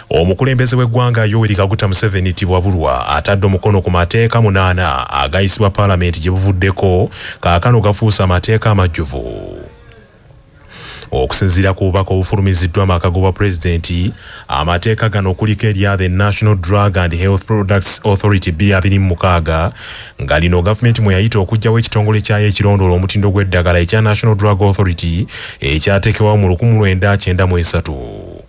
Omukulembeze w'eggwanga Yoweri Kaguta Museveni Tibwabulwa atadde omukono ku mateeka 8 agayisibwa Paalamenti gye buvuddeko, kaakano gafuuse amateeka amajjuvu. Okusinziira ku bubaka obufulumiziddwa amaka g'obwapulezidenti, amateeka gano kuliko erya The National Drug and Health Products Authority 2026, nga lino gavumenti mwe yayita okuggyawo ekitongole kyayo ekirondoola omutindo gw'eddagala ekya National Drug Authority ekyateekebwawo mu 1993.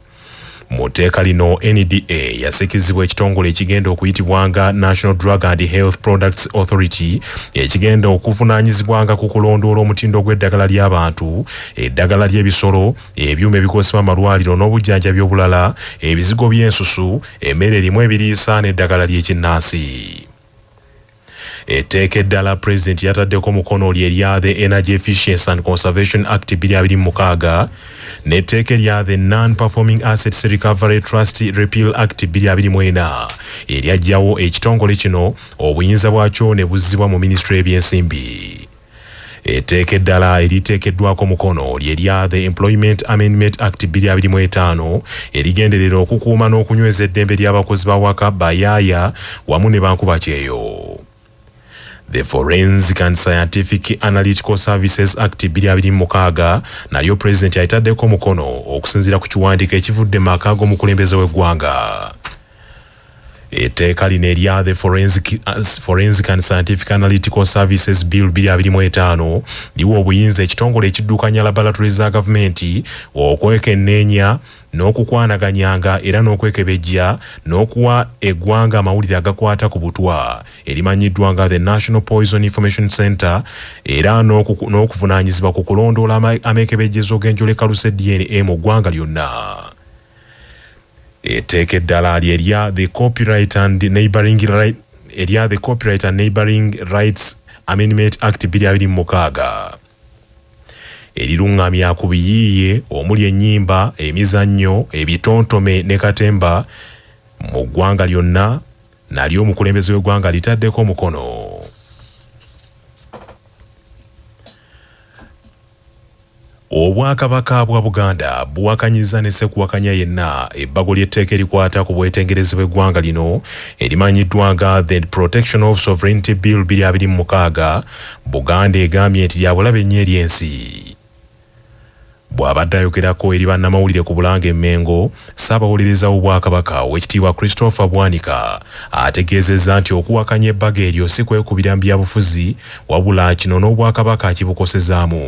Mu tteeka lino, NDA yasikizibwa ekitongole ekigenda okuyitibwanga National Drug and Health Products Authority ekigenda okuvunaanyizibwanga ku kulondoola omutindo gw'eddagala ly'abantu, eddagala ly'ebisolo, ebyuma ebikozesebwa mu malwaliro n'obujjanjabi obulala, ebizigo by'ensusu, emmere erimu ebiriisa n'eddagala ly'ekinnansi. Etteeka eddala Pulezidenti yataddeko omukono lye lya The Energy Efficiency and Conservation Act 2026 n'etteeka erya The Non-Performing Assets Recovery Trust Repeal Act 2024 eryaggyawo ekitongole kino obuyinza bwakyo ne buzzibwa mu minisitule y'ebyensimbi. Etteeka eddala eriteekeddwako omukono lye lya The Employment Amendment Act 2025 erigenderera okukuuma n'okunyweza eddembe ly'abakozi b'awaka, bayaaya wamu ne bankubakyeyo. The Forensic and Scientific Analytical Services Act 2026 nalyo Pulezidenti alitaddeko omukono okusinziira ku kiwandiiko ekivudde mu maka g'omukulembeze w'eggwanga. Etteeka lino erya The Forensic and Scientific Analytical Services Bill 2025 liwa obuyinza ekitongole ekiddukanya laboratory za gavumenti okwekenneenya n'okukwanaganyanga era n'okwekebejja n'okuwa eggwanga amawulire agakwata ku butwa erimanyiddwa nga The National Poison Information Center era n'okuvunaanyizibwa ku kulondoola ameekebejjezo g'enjoleka luse DNA mu ggwanga lyonna. Etteeka eddala lye erya The Copyright and Neighboring Right erya The Copyright and Neighboring Rights Amendment Act 2026 eriruŋŋamya ku biyiiye omuli ennyimba, emizannyo, ebitontome ne katemba mu ggwanga lyonna nalyo omukulembeze w'eggwanga litaddeko omukono. Obwakabaka bwa Buganda buwakanyizza ne ssekuwakanya yenna ebbago ly'etteeka erikwata ku bwetengerezi bw'eggwanga lino erimanyiddwa nga The Protection of Sovereignty Bill 2026. Buganda egambye nti lya bulabe nnyo eri ensi. Bw'abadde ayogerako eri bannamawulire ku Bulange e Mmengo, Ssaabawolereza w'Obwakabaka Oweekitiibwa Christopher Bwanika ategeezezza nti okuwakanya ebbago eryo si kwekubira mu byabufuzi wabula kino n'Obwakabaka kibukosezaamu.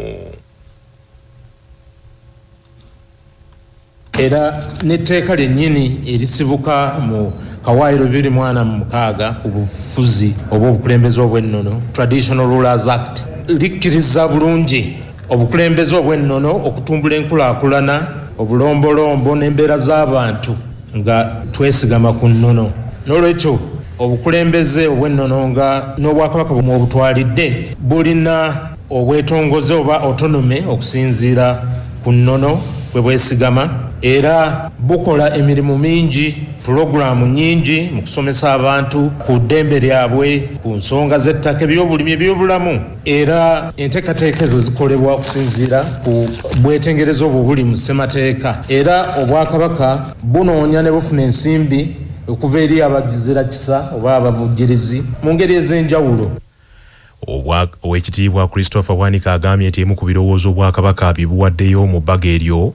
Era n'etteeka lyennyini erisibuka mu kawaayiro 2046 ku bufuzi oba obukulembeze obw'ennono, Traditional Rulers Act, likkiriza bulungi obukulembeze obw'ennono okutumbula enkulaakulana, obulombolombo n'embeera z'abantu nga twesigama ku nnono. N'olwekyo obukulembeze obw'ennono nga n'Obwakabaka mw'obutwalidde bulina obwetongoze oba autonomy okusinziira ku nnono kwe bwesigama era bukola emirimu mingi, pulogulaamu nnyingi mu kusomesa abantu ku ddembe lyabwe, ku nsonga z'ettaka, ebyobulimi, ebyobulamu era enteekateeka ezo zikolebwa okusinziira ku bwetengereza obwo obuli mu ssemateeka era Obwakabaka bunoonya ne bufuna ensimbi okuva eri abagizirakisa oba abavujjirizi mu ngeri ez'enjawulo. Oweekitiibwa Christopher Bwanika agambye nti ebimu ku birowoozo Obwakabaka bye buwaddeyo mu bbago eryo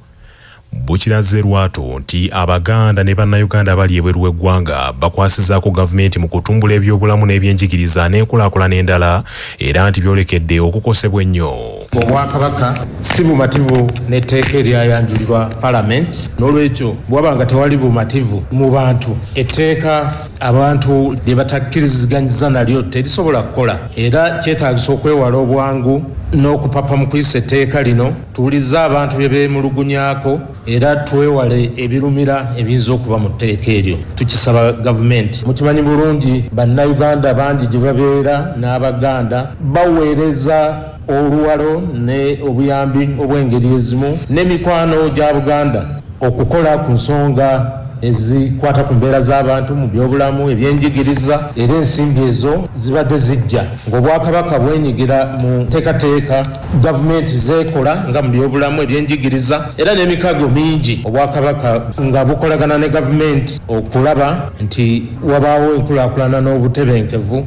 bukiraze lwatu nti Abaganda ne Bannayuganda abali ebweru w'eggwanga bakwasizaako gavumenti mu kutumbula ebyobulamu n'ebyenjigiriza n'enkulaakulana endala era nti byolekedde okukosebwa ennyo. Obwakabaka si bumativu n'etteeka eryayanjulirwa Palamenti n'olwekyo bwewaba nga tewali bumativu mu bantu, etteeka abantu lye batakkiriziganyizza nalyo terisobola kukola era kyetaagisa okwewala obwangu n'okupapa mu kuyisa etteeka lino, tuwulirize abantu bye beemulugunyaako era twewale ebirumira ebiyinza okuba mu tteeka eryo. Tukisaba gavumenti. Mukimanyi bulungi Bannayuganda bangi gye babeera n'Abaganda baweereza oluwalo ne obuyambi obw'engeri ezimu n'emikwano gya Buganda okukola ku nsonga. ezikwata ku mbeera z'abantu mu byobulamu, ebyenjigiriza, era ensimbi ezo zibadde zijja ng'Obwakabaka bwenyigira mu nteekateeka gavumenti zeekola nga mu byobulamu, ebyenjigiriza, era n'emikago mingi Obwakabaka nga bukolagana ne gavumenti okulaba nti wabaawo enkulaakulana n'obutebenkevu.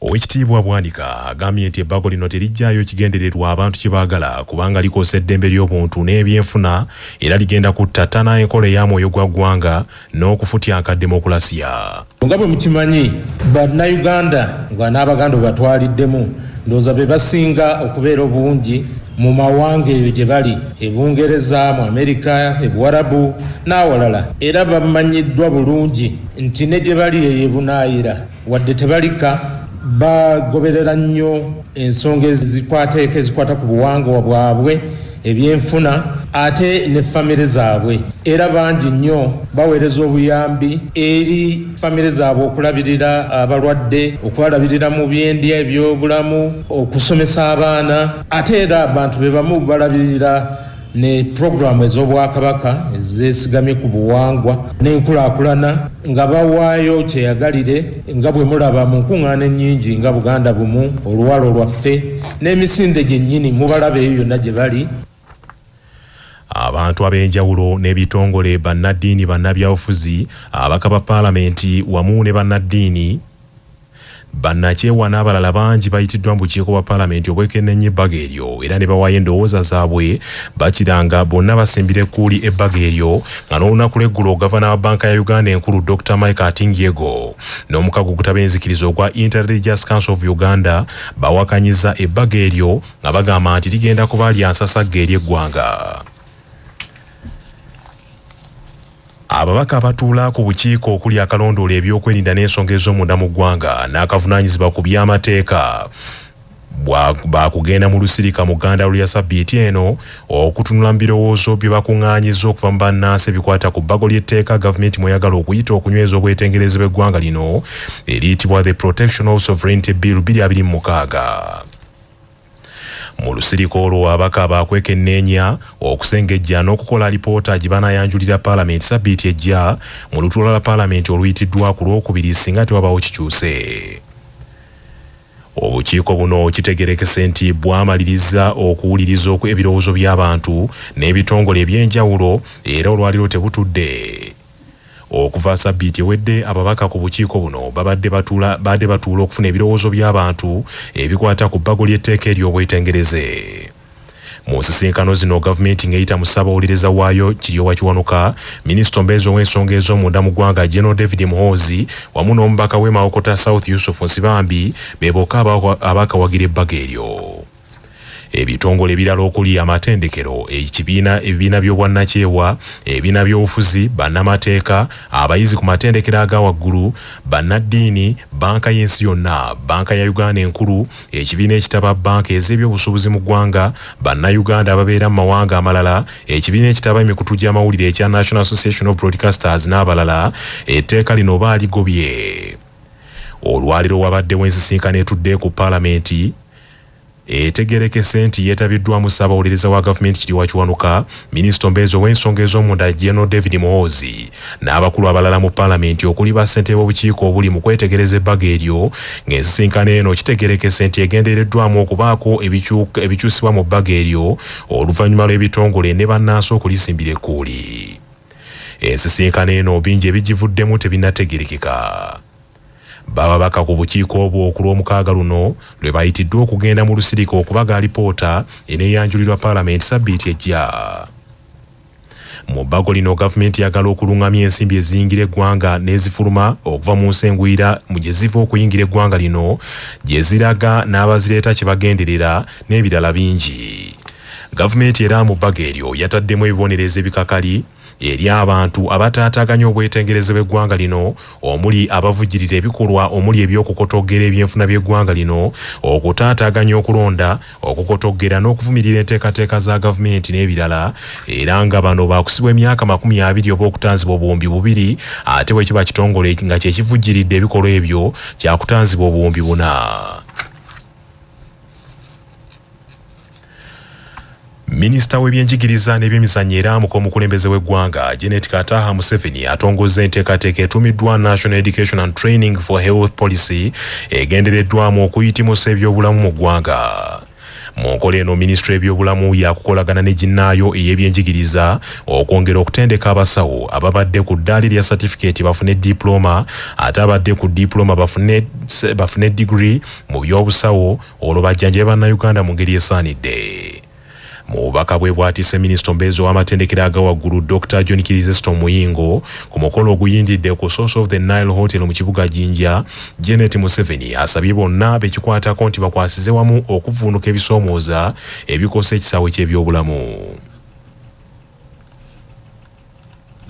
Oweekitiibwa Bwanika agambye nti ebbago lino teriggyayo kigendererwa abantu kye baagala kubanga likosa eddembe ly'obuntu n'ebyenfuna era ligenda kuttattana enkola eya mwoyo gwa ggwanga n'okufutyanka demokulasiya. Nga bwe mukimanyi, Bannayuganda nga n'Abaganda batwaliddemu, ndowooza be basinga okubeera obungi mu mawanga eyo gye bali, e Bungereza, mu Amerika, e Buwarabu n'awalala, era bamanyiddwa bulungi nti ne gye bali eyo e Bunaayira wadde tebalika, bagoberera nnyo ensonga ezikwata ezikwata ku buwangwa bwabwe, ebyenfuna, ate ne famire zaabwe. Era bangi nnyo baweereza obuyambi eri famire zaabwe okulabirira abalwadde, okubalabirira mu byendya, ebyobulamu, okusomesa abaana, ate era abantu be bamu balabirira ne puroguramu ez'Obwakabaka ezeesigamye ku buwangwa n'enkulaakulana nga bawaayo kyeyagalire, nga bwe mulaba mu nkuŋŋaana ennyingi nga Buganda Bumu, Oluwalo Lwaffe n'emisinde gyennyini, mubalaba eyo yonna gye bali. Abantu ab'enjawulo n'ebitongole, bannaddiini, bannabyabufuzi, ababaka ba paalamenti wamu ne bannaddiini, bannakyewa n'abalala bangi bayitiddwa mu bukiiko bwa paalamenti obwekenneenya ebbago eryo era ne bawaayo endowooza zaabwe. Bakiranga bonna basimbira ekkuuli ebbago eryo nga n'olunaku lw'eggulo gavana wa Bbanka ya Uganda enkulu Dr Mike Atingi-Ego n'omukago ogutaba enzikiriza ogwa Interreligious Council of Uganda bawakanyiza ebbago eryo nga bagamba nti ligenda kuba lya nsasagge eri eggwanga. Ababaka abatuula ku bukiiko okuli akalondoola ebyokwerinda n'ensonga ez'omunda mu ggwanga n'akavunaanyizibwa ku by'amateeka baakugenda mu lusirika mu ggandalo lya sabbiiti eno okutunula mu birowoozo bye bakuŋŋaanyizza okuva mu bannansi ebikwata ku bbago ly'etteeka gavumenti mweyagala okuyita okunyweza obwetengerezi bw'eggwanga lino eriyitibwa The Protection of Sovereignty Bill 2026. Mu lusirika olwo ababaka baakwekenneenya, okusengejja n'okukola alipoota gye banaayanjulira paalamenti sabbiiti ejja mu lutuula lwa paalamenti oluyitiddwa ku Lwokubiri singa tewabaawo kikyuse. Obukiiko buno kitegerekese nti bwamaliriza okuwuliriza ebirowoozo by'abantu n'ebitongole ebyenjawulo era olwaliro tebutudde. Okuva sabbiiti ewedde ababaka ku bukiiko buno babadde batuula badde batuula okufuna ebirowoozo by'abantu ebikwata ku bbago ly'etteeka ery'obwetengereze. Mu nsisinkano zino gavumenti ng'eyita mu ssaabawolereza waayo Kiryowa Kiwanuka, minisita omubeezi ow'ensonga ez'omunda mu ggwanga General David Muhoozi wamu n'omubaka w'e Mawokota South Yusuf Nsibambi be bokka abakawagira ebbago eryo. Ebitongole ebirala okuli amatendekero, ekibiina, ebibiina by'obwannakyewa, ebibiina by'obufuzi, bannamateeka, abayizi ku matendekero aga waggulu, bannaddiini, bbanka y'ensi yonna, bbanka ya Uganda enkulu, ekibiina ekitaba bbanka ez'ebyobusuubuzi mu ggwanga, Bannayuganda ababeera mu mawanga amalala, ekibiina ekitaba emikutu gy'amawulire ekya National Association of Broadcasters n'abalala etteeka lino baaligobye. Olwaleero wabaddewo ensisinkano etudde ku paalamenti etegerekese nti yeetabiddwamu ssaabawolereza wa gavumenti Kiryowa Kiwanuka, minisita omubeezi ow'ensonga ez'omunda General David Muhoozi n'abakulu abalala mu paalamenti okuli bassentebe b'obukiiko obuli mu kwetegereza ebbago eryo, ng'ensisinkano eno kitegerekese nti egendereddwamu okubaako ebikyusibwa mu bbago eryo oluvannyuma lw'ebitongole ne bannansi okulisimbira ekkuuli. Ensisinkano eno bingi ebigivuddemu tebinnategerekeka. Bababaka ku bukiiko obwo ku Lwomukaaga luno lwe bayitiddwa okugenda mu lusirika okubaga alipoota eneeyanjulirwa paalamenti sabbiiti ejja. Mu bbago lino gavumenti eyagala okulungamya ensimbi eziyingira eggwanga n'ezifuluma okuva mu nsi engwira mu gye ziva okuyingira eggwanga lino, gye ziraga n'abazireeta kye bagenderera n'ebirala bingi. Gavumenti era mu bbago eryo yataddemu ebibonerezo ebikakali eri abantu abataataaganya obwetengereze bw'eggwanga lino omuli abavujjirira ebikolwa omuli eby'okukotoggera ebyenfuna by'eggwanga lino, okutaataaganya okulonda, okukotoggera n'okuvumirira enteekateeka za gavumenti n'ebirala, era nga bano baakusibwa emyaka 20 oba okutanzibwa 2000, ate bwe kiba kitongole nga kye kivujjiridde ebikolwa ebyo kyakutanzibwa 4000. Minisita w'ebyenjigiriza n'ebyemizannyo era amuka omukulembeze w'eggwanga Janet Kataha Museveni atongozza enteekateeka etuumiddwa National Education and Training for Health Policy egendereddwamu okuyitimusa ebyobulamu mu ggwanga. Mu nkola eno, minisitule y'ebyobulamu yakukolagana ne ginnaayo ey'ebyenjigiriza okwongera okutendeka abasawo ababadde ku ddaala erya satifikeeti bafune dipulooma, ate abadde ku dipulooma bafune digiri mu by'obusawo, olwo bajjanjabe Bannayuganda mu ngeri esaanidde. Mu bubaka bwe bwatisse minisita omubeezi ow'amatendekero aga waggulu Dr John Chrysostom Muyingo ku mukolo oguyindidde ku Source of the Nile Hotel mu kibuga Jinja, Janet Museveni asabye bonna bekikwatako nti bakwasize wamu okuvvuunuka ebisoomooza ebikosa ekisaawe ky'ebyobulamu.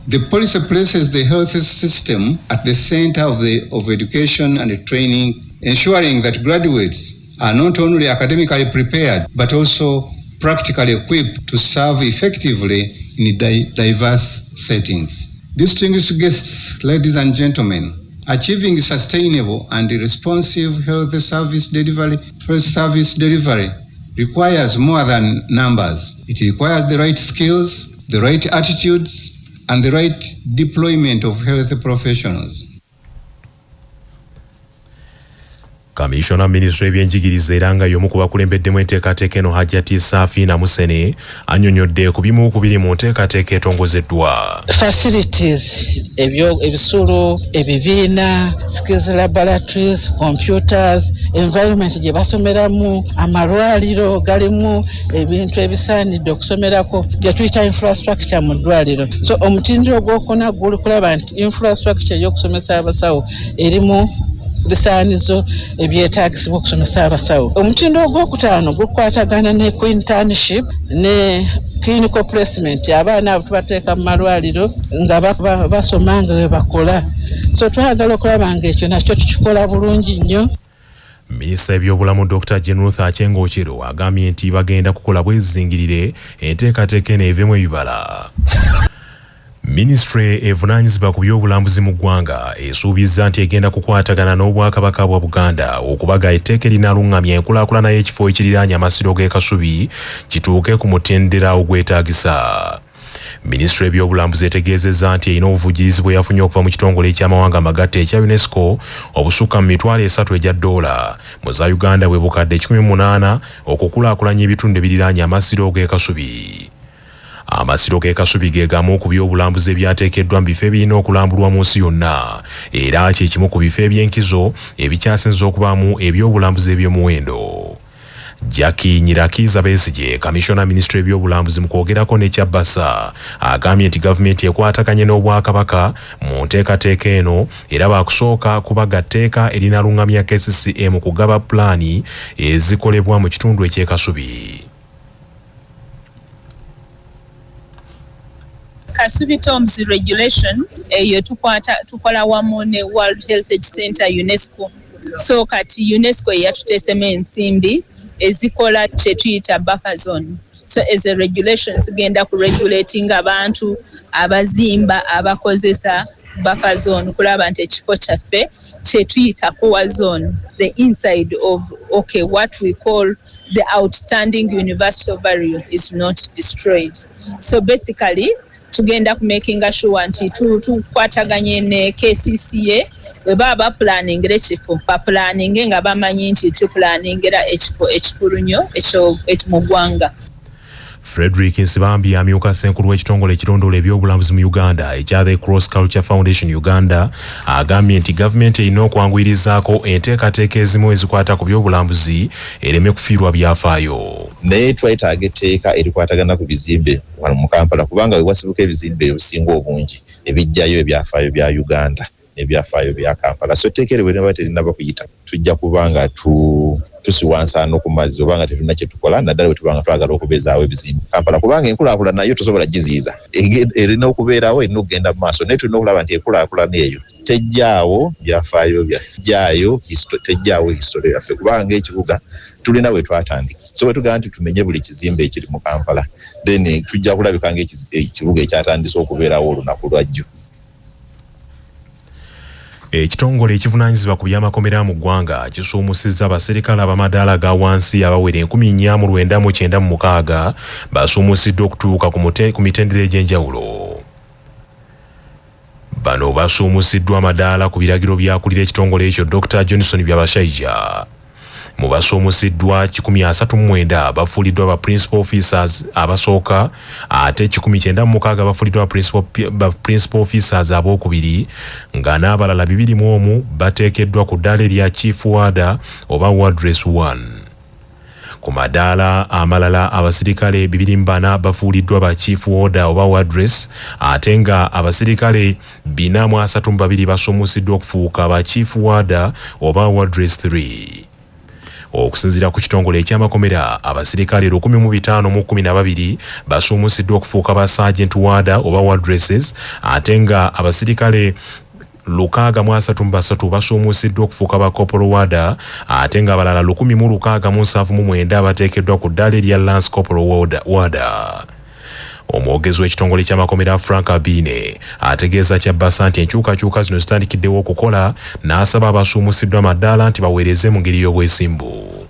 The policy places the health system at the center of education and training, ensuring that graduates are not only academically prepared but also practically equipped to serve effectively in diverse settings. Distinguished guests, ladies and gentlemen, achieving sustainable and responsive health service delivery requires more than numbers. It requires the right skills, the right attitudes, and the right deployment of health professionals. Kamishona minisitule y'ebyenjigiriza era nga y'omu ku bakulembeddemu enteekateeka eno Hajjati Safina Musene annyonnyodde ku bimu ku biri mu nteekateeka etongozeddwa. Facilities, ebisulo, ebibiina, skills laboratories, computers, environment gye basomeramu, amalwaliro galimu ebintu ebisaanidde okusomerako bye tuyita infrastructure mu ddwaliro. So omutindo ogwokuna guli kulaba nti infrastructure ey'okusomesa abasawo erimu bisaanizo ebyetaagisibwa okusomesa abasawo. Omutindo ogwokutaano gukwatagana ne internship ne clinical placement. Abaana abo tubateeka mu malwaliro nga basoma nga bwe bakola. So twagala okulaba nga ekyo nakyo tukikola bulungi nnyo. Minisita w'ebyobulamu Dr. Jane Ruth Aceng Ocero agambye nti bagenda kukola bwezizingirire enteekateeka eno eveemu ebibala. Minisitule evunaanyizibwa ku by'obulambuzi mu ggwanga esuubizza nti egenda kukwatagana n'Obwakabaka bwa Buganda okubaga etteeka erinaalungamya enkulaakulana y'ekifo ekiriraanye amasiro g'e Kasubi kituuke ku mutendera ogwetaagisa. Minisitule y'ebyobulambuzi etegeezezza nti erina obuvujjirizi bwe yafunye okuva mu kitongole eky'amawanga amagatte ekya UNESCO obusukka mu $300 egya mu za Uganda bwe bukadde 18 okukulaakulanya ebitundu ebiriraanye amasiro g'e Kasubi. Amasiro g'e Kasubi ge gamu ku by'obulambuzi ebyateekeddwa mu bifo ebirina okulambulwa mu nsi yonna, era kye kimu ku bifo eby'enkizo ebikyasinze okubaamu ebyobulambuzi eby'omuwendo. Jackie Nyirakiza Besigye, kamishona minisitule y'ebyobulambuzi mu kwogerako ne Kyabasa, agambye nti gavumenti ekwataganye n'Obwakabaka mu nteekateeka eno era baakusooka kubaga tteeka erinaalungamya KCCA mu kugaba pulaani ezikolebwa mu kitundu eky'e Kasubi. Kasubi Tombs Regulation eyo tukola wamu ne World Heritage Center UNESCO. So kati UNESCO yatuteesemu ensimbi ezikola kye tuyita buffer zone. So as a regulation zigenda ku regulating abantu abazimba abakozesa buffer zone kulaba nti ekifo kyaffe kye tuyita core zone, the inside of okay what we call the outstanding universal value is not destroyed. So basically tugenda ku making sure nti tukwataganye ne KCCA bwe baba baplaningira ekifo, baplaninge nga bamanyi nti tuplaningira ekifo ekikulu nnyo mu ggwanga. Frederick Nsibambi amyuka ssenkulu w'ekitongole ekirondoola ebyobulambuzi mu Uganda ekya The Cross Culture Foundation Uganda agambye nti gavumenti erina okwanguyirizaako enteekateeka ezimu ezikwata ku byobulambuzi ereme kufiirwa byafaayo. Naye twetaaga etteeka erikwatagana ku bizimbe wano mu Kampala, kubanga we wasibuka ebizimbe ebisinga obungi ebijjayo ebyafaayo bya Uganda n'ebyafaayo bya Kampala. So etteeka eryo bwe liba terinnaba kuyita tujja kuba nga tusiwa nsaano ku mazzi oba nga tetulina kye tukola, naddala bwe tuba nga twagala okubeezaawo ebizimbe Kampala, kubanga enkulaakulana nayo tosobola giziyiza, erina okubeerawo, erina okugenda mu maaso, naye tulina okulaba nti enkulaakulana eyo tejjaawo byafaayo byaffe, tejjaawo history yaffe, kubanga ekibuga tulina we twatandika. So bwe tugamba nti tumenye buli kizimbe ekiri mu Kampala, then tujja kulabika ng'ekibuga ekyatandise okubeerawo olunaku lwajjo. Ekitongole ekivunaanyizibwa ku by'amakomera mu ggwanga kisuumusizza abaserikale ab'amadaala ga wansi abawera 4996 basuumusiddwa okutuuka ku mitendera egy'enjawulo. Bano basuumusiddwa amadaala ku biragiro by'akulira ekitongole ekyo Dr. Johnson Byabashaija. Mu basuumusiddwa 139 bafuuliddwa ba principal officers abasooka, ate 196 bafuuliddwa ba principal officers abookubiri, nga n'abalala 21 bateekeddwa ku ddaala erya chief warder oba wardress 1. Ku madaala amalala abasirikale 24 bafuuliddwa ba chief warder oba wardress, ate nga abasirikale 432 basuumusiddwa okufuuka ba chief warder oba wardress 3. Okusinziira ku kitongole eky'amakomera, abasirikale 1512 basuumusiddwa okufuuka ba sergeant warder oba wardresses, ate nga abasirikale 633 basuumusiddwa okufuuka ba corporal warder, ate nga abalala 1679 bateekeddwa ku ddaala erya lance corporal warder. Omwogezi w'ekitongole ky'amakomera Frank Abine ategeeza Kyabbasa nti enkyukakyuka zino zitandikiddewo okukola, n'asaba abasuumusiddwa amadaala nti baweereze mu ngeri y'obwesimbu.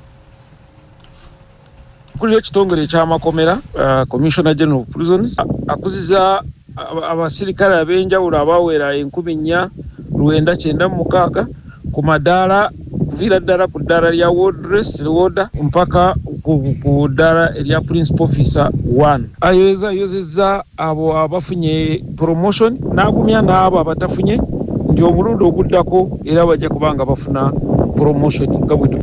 Akulira ekitongole eky'amakomera, Commissioner General of Prisons, akuziza abasirikale ab'enjawulo abawera 4996 ku madaala, kuviira ddala ku ddaala lya wardress warder mpaka ku ddaala erya principal officer 1. Ayozezza abo abafunye promotion n'agumya n'abo abatafunye nti omulundi oguddako era bajja kubanga bafuna promotion nga bwe.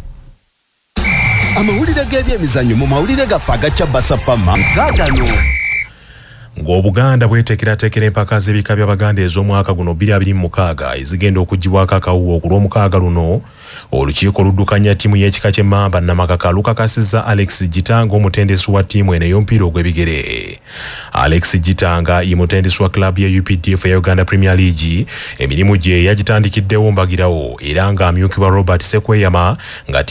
Amawulire g'ebyemizannyo mu mawulire gaffe aga Kyabbasa Fama gaagano. Ng'Obuganda bweteekerateekera empaka z'ebika by'Abaganda ez'omwaka guno 2026 ezigenda okuggyibwako akawuwo ku Lwomukaaga luno, olukiiko oluddukanya ttiimu y'ekika ky'Emmamba Namakaka lukakasizza Alex Gita ng'omutendesi wa ttiimu eno ey'omupiira ogw'ebigere. Alex Gita nga ye mutendesi wa club ya UPDF ya Uganda Premier League, emirimu gye yagitandikiddewo mbagirawo era ng'amyukibwa Robert Sekweyama, nga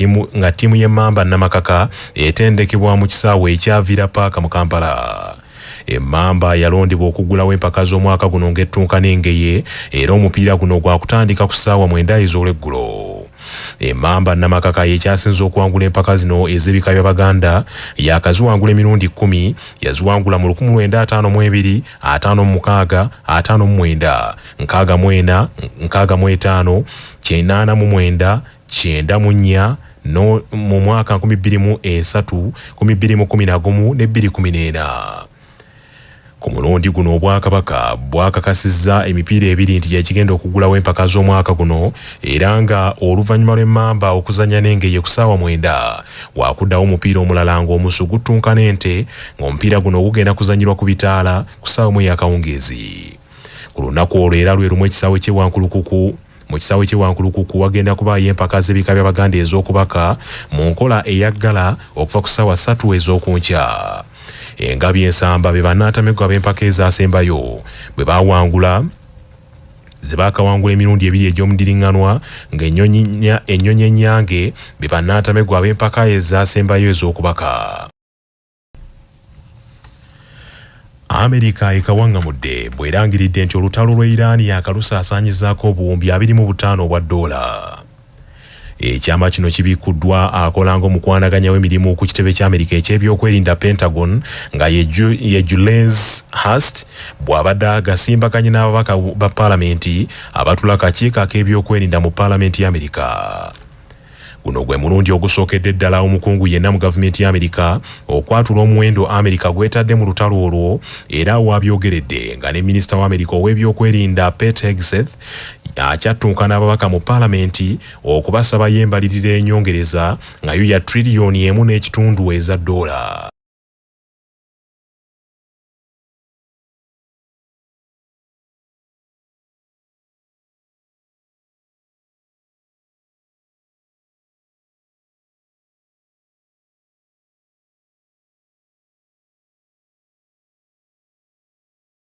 ttiimu y'Emmamba Namakaka etendekebwa mu kisaawe ekya Villa Park mu Kampala. Emmamba yalondebwa okuggulawo empaka z'omwaka guno ng'ettunka n'Engeye, era omupiira guno gwakutandika ku ssaawa 9 ez'olweggulo. Emmamba Namakaka yekyasinze okuwangula empaka zino ez'ebika by'Abaganda, yakaziwangula emirundi 10. Yaziwangula mu 1952, 56, 59, 64, 65, 89, 94, no mu mwaka 2003, 2011 ne 2014. Ku mulundi guno Obwakabaka bwakakasizza emipiira ebiri nti gyekigenda okuggulawo empaka z'omwaka guno, era nga oluvannyuma lw'Emmamba okuzannya n'Engeye ku ssaawa 9 wakuddawo omupiira omulala ng'omusu guttunka n'Ente, ng'omupiira guno gugenda kuzannyirwa ku bitaala ku ssaawa 1 y'akawungeezi. Ku lunaku olwo era lwe lumu ekisaawe ky'e Wankulukuku mu kisaawe ky'e Wankulukuku wagenda kubaayo empaka z'ebika by'Abaganda ez'okubaka mu nkola eyaggala okuva ku ssaawa 3 ez'okunkya. Engabi Ensamba be bannantamegwa b'empaka ezaasembayo bwe baawangula ze baakawangula emirundi ebiri egy'omudiriŋŋanwa, ng'ennyonyi ennyange be bannantamegwa ab'empaka ezaasembayo ez'okubaka. Amerika ekawaŋŋamudde bw'erangiridde nti olutalo lw'e Iran yakalusaasaanyizaako obuwumbi 25 obwa ddoola. Ekyama kino kibikkuddwa akola ng'omukwanaganya w'emirimu ku kitebe kya Amerika eky'ebyokwerinda Pentagon, nga ye Jules Hurst, bw'abadde agasimbaganye n'ababaka ba paalamenti abatula akakiiko ak'ebyokwerinda mu paalamenti ya Amerika. Guno gwe mulundi ogusookedde ddala omukungu yenna mu gavumenti ya Amerika okwatula omuwendo Amerika gwetadde mu lutalo olwo, era wabyogeredde nga ne minisita wa Amerika ow'ebyokwerinda Pete Hegseth akyattunka n'ababaka mu paalamenti okubasabayo embalirira enyongereza nga yo ya triliyoni 1.5 eza ddoola.